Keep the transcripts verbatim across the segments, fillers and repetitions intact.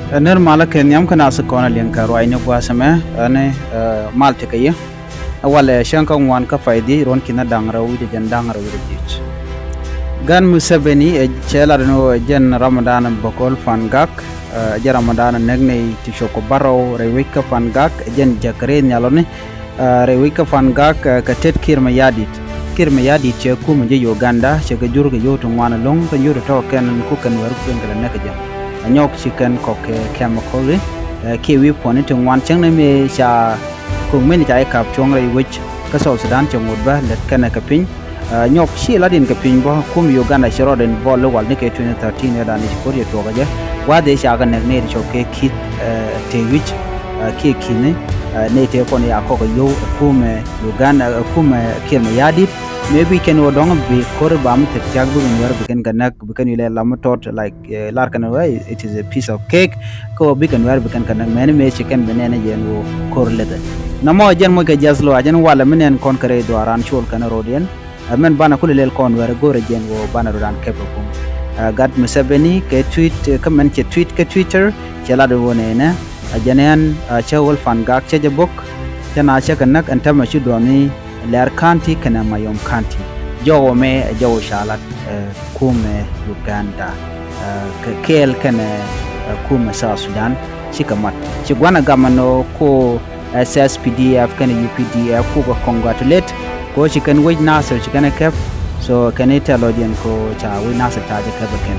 Ɛ nir malä kɛ nhiam kä nath kɔn a liŋ kɛ ruacni gua̱a̱th ɛmɛ, ɛn, ɛ, mal tekɛ yɛ. Ɛ walɛ cäŋ kä ŋuan kä pay dhiec ruɔ̱n ki̱n da̱ŋ rɛw wi̱cdɛ jɛn da̱ŋ rɛw wi̱cdɛ dhiec. Gan Museveni ɛ cɛ lat ni ɣöö ɛ jɛn Ramadan Bokol Pangak, ɛ jɛn Ramadan näk nɛy ti cop kɛ bärɔw rɛy wec kä Pangak, ɛ jɛn jäk rɛy nhial ɔni, ɛ, rɛy wec kä Pangak, ɛ, kɛ tet Kiir Mayardit. Kiir Mayardit cɛ kumɛ ji̱ Uganda, cɛ kɛ jur kɛ yio̱w ti ŋuan ɛlɔ̱ŋ, kɛ yio̱w ti tɔ̱ kɛn ku kɛn wɛr ku kɛn kɛ lɛ näk kɛ jɛ. Ɛ nyɔk ci kɛn kɔk kɛ chemical, ɛ, kiɛ weapon ti ŋuan cäŋ ni mëë ca ko̱k mëni ca i̱ ka̱p cuɔ̱ŋ rɛy wec kä South Sudan cɛ ŋot bä lät kɛnɛ kɛ piny. Ɛ, nyɔk ci lat in kɛ piny bä kum Uganda ci rɔɔd in bɔl i̱ wal ni kɛ twenty thirteen ɛ dan i̱ ci ko̱r yɛ tuɔɔk ɛ jɛ. Gua̱a̱th i̱ ca kɛ nɛk nɛy ti cɔk kɛ Kiir, ɛ, tëë wi̱c, ɛ, kiɛ Kiir ni, ɛ, nɛy tëë kɔn i̱ a kɔk ɛ yio̱w ɛ kumɛ Uganda, ɛ, kumɛ Kiir Mayardit. Mëë bi kɛn wä dɔ̱ŋ bi ko̱r ba mi thil thiak bi kɛn wɛr bi kɛn kɛ näk bi kɛn ilɛ lam mi tɔt, like, ɛ, lar kɛn wä, it is a piece of cake. Kä wä bi kɛn wɛr bi kɛn kɛ näk mɛni mëë ci kɛn bi nɛn ɛ jɛn wä ko̱r lethɛ. Nɔmɔ jɛn moc kɛ jiath luaac ɛn walɛ mi nɛn kɔn kɛ rɛy dhuaaran cuɔl kɛn ro̱diɛn. Ɛ mɛn banɛ kulɛ lɛl kɔn wɛr go̱r ɛ jɛn wä banɛ rɔ̱dan kɛp ɛ kum. Ɛ, gat Museveni kɛ tweet, ɛ, kä mɛn cɛ tweet kɛ Twitter cɛ lat wä nɛnɛ. Ɛ jɛn ɛn, ɛ, cä Wol Pangak cä jɛ bok. Cä na cä kɛ näk ɛn tämɛ ci duɔ̱ɔ̱ni Leer County kɛnɛ Mayom County. Jɔwä mɛ ɛ jɔwä ca lat, ɛ, kumɛ Uganda, ɛ, kɛ kɛɛl kɛnɛ, ɛ, kumɛ South Sudan. Cikɛ mat ci gua̱n ɛ gamɛ nɔ ko S S P D F kɛnɛ U P D F kukɛ congratulate. Ko ci kɛn wec Nasir ci kɛn ɛ kɛp. So kɛn i̱ tɛl lɔcdiɛn ko ca wec Nasir ca jɛ kɛp ɛ kɛn.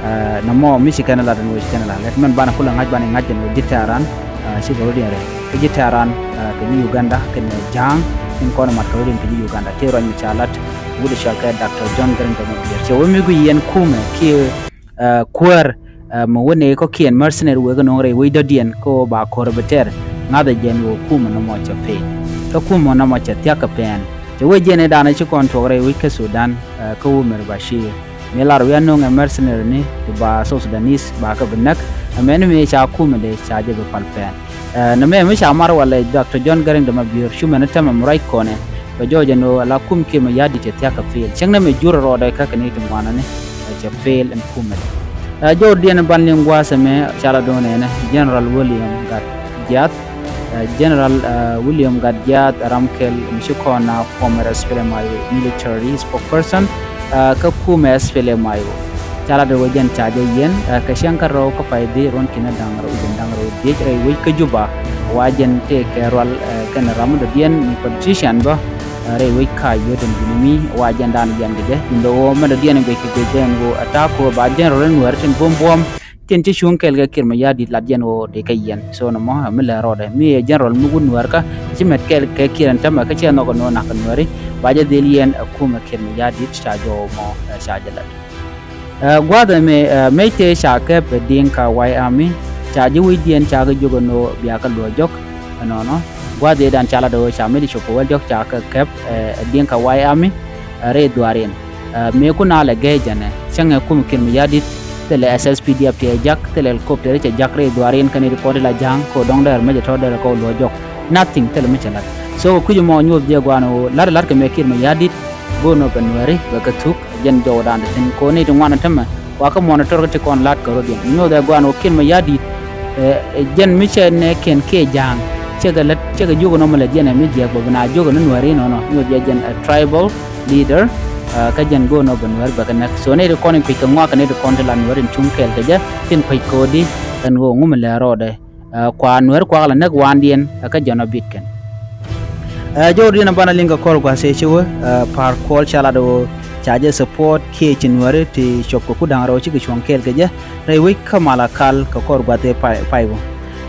Ɛ, nɔmɔ mi ci kɛn ɛ lat ɛn wec ci kɛn ɛ lat lɛt mɛn banɛ kulɛ ŋa̱c banɛ ŋa̱c ɛn wec ji̱ tɛ̈ran, ɛ, cikɛ rɔ̱diɛn rɛy. Kä ji̱ tɛ̈ran, ɛ, kɛ ji̱ Uganda kɛnɛ Ja̱a̱ŋ in kɔn ɛ mat kɛ rɔ̱diɛn kɛ ji̱ Uganda. Tëë ruac mi ca lat wut ɛ cɔal kɛ Doctor John Garang de Mabior. Cɛ wä mi guic yɛn kumɛ kiɛ, ɛ, kuäär, ɛ, mɛ wä nɛy kɔ̱kiɛn mercenary wëë kɛ nööŋ rɛy wec dɔ̱diɛn kä ɣöö ba ko̱r ɛ bi tɛr. Ŋa̱thɛ jɛn ɣöö kumɛ nɔmɔ cɛ fail. Kä kumɛ nɔmɔ cɛ thia̱k kɛ pɛn. Cɛ wec jɛn ɛ danɛ ci kɔn tuɔɔk rɛy wec kä Sudan, ɛ, kä Umar Bashir. Mi lar wi̱i̱ anööŋ ɛ mercenary ni ti ba South Sudanese ba kɛ bi näk. Ɛ mɛni mëë ca kumɛ dee ca jɛ bi pal pɛn. Ɛ, nɛ mɛ mi ca mar walɛ Doctor John Garang de Mabior cumɛ ni tämɛ mi ruac kɔnɛ. Bɛ jɔɔc ɛn ɣöö ala kum Kiir Mayardit cɛ thia̱k kɛ fail. Cäŋ nɛ mɛ jur rɔɔdɛ kä kɛ ni ti ŋuanä ni, ɛ, cɛ fail ɛn kumɛ dɛ. Ɛ, jɔɔdiɛn ban liŋ gua̱a̱th ɛmɛ ca la do̱n ɛnɛ General William Gat Jiath. Ɛ, General, ɛ, William Gat Jiath ɛ ram kɛl mi ci kɔn a former S P L M I O military spokesperson, ɛ, kä kumɛ S P L M I O. Ca lat ɛ wä jɛn ca jɛ yiɛn, ɛ, kɛ cäŋ kä rɛw kä pay dhiec ruɔ̱n ki̱n da̱ŋ rɛw jɛn da̱ŋ rɛw dhiec rɛy wec kä Juba. Wa jɛn tëëkɛ rual, ɛ, kɛnɛ ram mi dɔ̱diɛn mi politician bä, ɛ, rɛy wec ka̱a̱c yio̱t ɛn ji̱n mi wa jɛn dan yiɛn kɛ jɛ. Ji̱n bɛ ɣöö mɛ dɔ̱diɛn guic kɛ guic jɛ ɛn ɣöö attack ɣöö ba General in wɛr tin buɔ̱m buɔ̱m. Tin ci cuŋ kɛɛl kɛ Kiir Mayardit lat jɛn ɣöö dee kɛ yiɛn. So nɔmɔ ɛ mi lɛ rɔɔdɛ mi ɛ General mi wut Nuäärkä ci mɛt kɛɛl kɛ Kiir ɛn tämɛ kä cɛ nhɔk ɛn ɣöö nak kɛ Nuääri ba jɛ dhil yiɛn ɛ kumɛ Kiir Mayardit ca jɔw mɔ, ɛ, ca jɛ lat. Ɛ, gua̱a̱th ɛmɛ, ɛ, mëë tëë ca kɛp ɛ Dinka White Army ca ji̱ wecdiɛn ca kɛ jiök ɛn ɣöö bia kɛ luɔ̱c jɔk ɛnɔnɔ. Gua̱a̱th ëëdan ca lat ɛ ɣöö ca mëë ti cop kɛ wäl jɔk ca kɛ kɛp, ɛ, ɛ Dinka White Army, ɛ, rɛy dhuaar in. Ɛ, mëë kun a lɛ gɛɛc jɛnɛ cäŋɛ kumɛ Kiir Mayardit, thilɛ S S P D F ti ɛ jak, thilɛ helicopter cɛ jak rɛy dhuaarin kɛn i̱ ti kɔn ti la Ja̱a̱ŋ kɛ ɣöö dɔ̱ŋ dɛr mecɛ tɔ̱ dɛr kɛ ɣöö luɔ̱c jɔk. Nothing, thilɛ mi cɛ la̱t. So kɛ kui̱c mɔ nyuɔth jɛ gua̱a̱n ɣöö la̱t la̱t kɛ mëë Kiir Mayardit go̱o̱r nɔ bɛ Nuääri bɛ kɛ thuk jɛn jɔwdan ti thi̱n kɛ ɣöö ni ti ŋuan tämɛ. Wa kä mɔnitɔr kä ti kɔn la̱t kɛ rɔ̱diɛn nyuɔth ɛ gua̱a̱n ɣöö Kiir Mayardit, ɛ, ɛ jɛn mi cɛ nɛ kɛn kiɛ Ja̱a̱ŋ cɛ kɛ lät cɛ kɛ jiök nɔmɔ lɛ jɛn ɛ mi jiɛk bä bi na jiök ni Nuääri nɔnɔ nyuɔth jɛ jɛn ɛ tribal leader, ɛ, kä jɛn go̱o̱r nɔ bɛ Nuäär bɛ kɛ näk. So nɛy ti kɔn in kui̱c kɛ ŋɔak kɛ nɛy ti kɔn ti la Nuäär in cuŋ kɛɛl kɛ jɛ tin kui̱c ko̱o̱di ɛn ɣöö ŋumɛ lɛ rɔɔdɛ, ɛ, kua Nuäär kuak la näk waandiɛn, ɛ, kä jɔn a bit kɛn. Ɛ, jɔwdiɛn a banɛ liŋ kɛ kɔr gua̱th cɛ ci wä, ɛ, Par Kuol ca lat ɣöö ca jɛ support kiɛ ci Nuääri ti cop kɛ ku da̱ŋ rɛw cikɛ cuɔ̱ŋ kɛɛl kɛ jɛ rɛy wec kä Malakal kɛ kɔr gua̱th ëë pay, pay wä.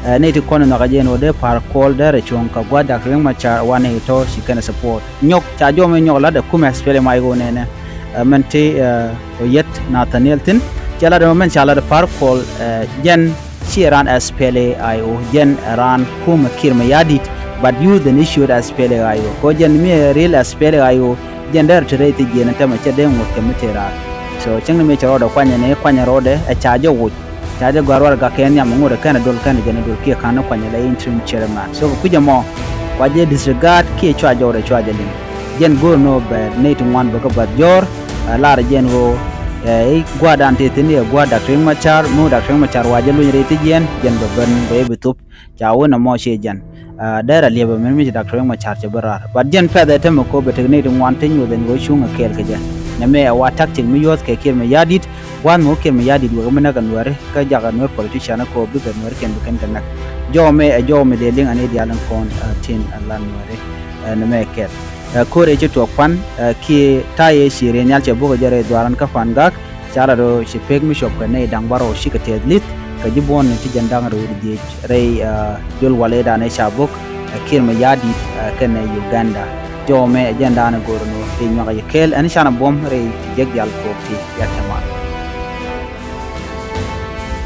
Ɛ, nɛy ti kɔn in nhɔakä jɛ ɛn ɣöö dee Par Kuol dee rɛ cuɔ̱ŋ kɛ gua̱th Dak Riek Machar wanɛ tɔ̱ ci kɛn ɛ support. Nyɔk ca jɔmɛ nyɔk lat ɛ kumɛ S P L M I O nɛnɛ. Ɛ, mɛn ti, ɛ, ɔ yɛt Nathaniel thi̱n. Cɛ lat ɛ mɛn ca lat ɛ Par Kuol, ɛ, jɛn ci ɛ raan S P L A I O, jɛn ɛ raan kumɛ Kiir Mayardit, but youth initiate S P L A I O. Kɔ jɛn mi ɛ real S P L A I O, jɛn dee rɛ ti rɛy thi jiɛn ɛ tämɛ cɛ dee ŋot kɛ mi tëë raar. So cäŋ ni mi cɛ rɔɔdɛ kuanyɛ ni kuanyɛ rɔɔdɛ ɛ ca jɛ woc. Ca jɛ gɔ̱a̱r warɛgak kɛ nhiam ŋot ɛ kɛn ɛ dol kɛn ɛ jɛn ɛ dol kiɛ ka̱n ni kuanyɛ lɛ interim chairman. So kɛ kui̱c ɛmɔ kua jɛ disregard kiɛ cua jɔwdɛ cua jɛ liŋ. Jɛn go̱o̱r ni ɣöö bɛ nɛy ti ŋuan bɛ kä bath jɔ̱ɔ̱r, ɛ, lar jɛn ɣöö Ɛ, i̱ gua̱a̱r dan tëë thi̱n i̱ ɛ gua̱a̱r Doctor Riek Machar, mi Doctor Riek Machar wa jɛ luny rɛy ti jiɛn, jɛn bɛ ben bɛ i̱ bi thup. Ca wä nɔmɔ ciɛ jɛn. Ɛ, dɛr a liɛpɛ mɛn mi ci Doctor Riek Machar cɛ bä raar. But jɛn pɛth ɛ tämɛ kɔ bɛ tek nɛy ti ŋuan ti nyuɔth ɛn ɣöö cuŋ ɛ kɛɛl kɛ jɛ. Nɛmɛ ɛ wa tactic mi yuɔth kɛ Kiir Mayardit, gua̱a̱th mi wä Kiir Mayardit wek mi näk ɛ Nuɛri, kä jak ɛ Nuɛr politician kɔ bikɛ Nuɛri kɛn bi kɛn kɛ näk. Jɔw mɛ ɛ jɔw mi dee liŋ ani diaal in kɔn, ɛ, tin ɛ lan Nuɛri. Ɛ, nɛmɛ kɛl. Ɛ, ko̱r ëë ci tuɔɔk pan, ɛ, kiɛ ta̱yɛ ci riɛn nhial cɛ buk ɛ jɛ rɛy dhuaaran kä Pangak, ca lat ɣöö ci pek mi cuɔp kɛ nɛy da̱ŋ bärɔw cikɛ tɛth li̱th, kɛ ji̱ buɔ̱n ni ti jɛn da̱ŋ rɛw wi̱cdɛ dhieec rɛy, ɛ, jol walɛ dan ëë ca buk, ɛ, Kiir Mayardit, ɛ, kɛnɛ Uganda. Jɔw mɛ ɛ jɛn dan ɛ go̱r ni ɣöö ti nyuak ɛ yɛ kɛɛl, ɛn canɛ buɔ̱m rɛy ti jek diaal ko̱o̱k ti ya tɛmal.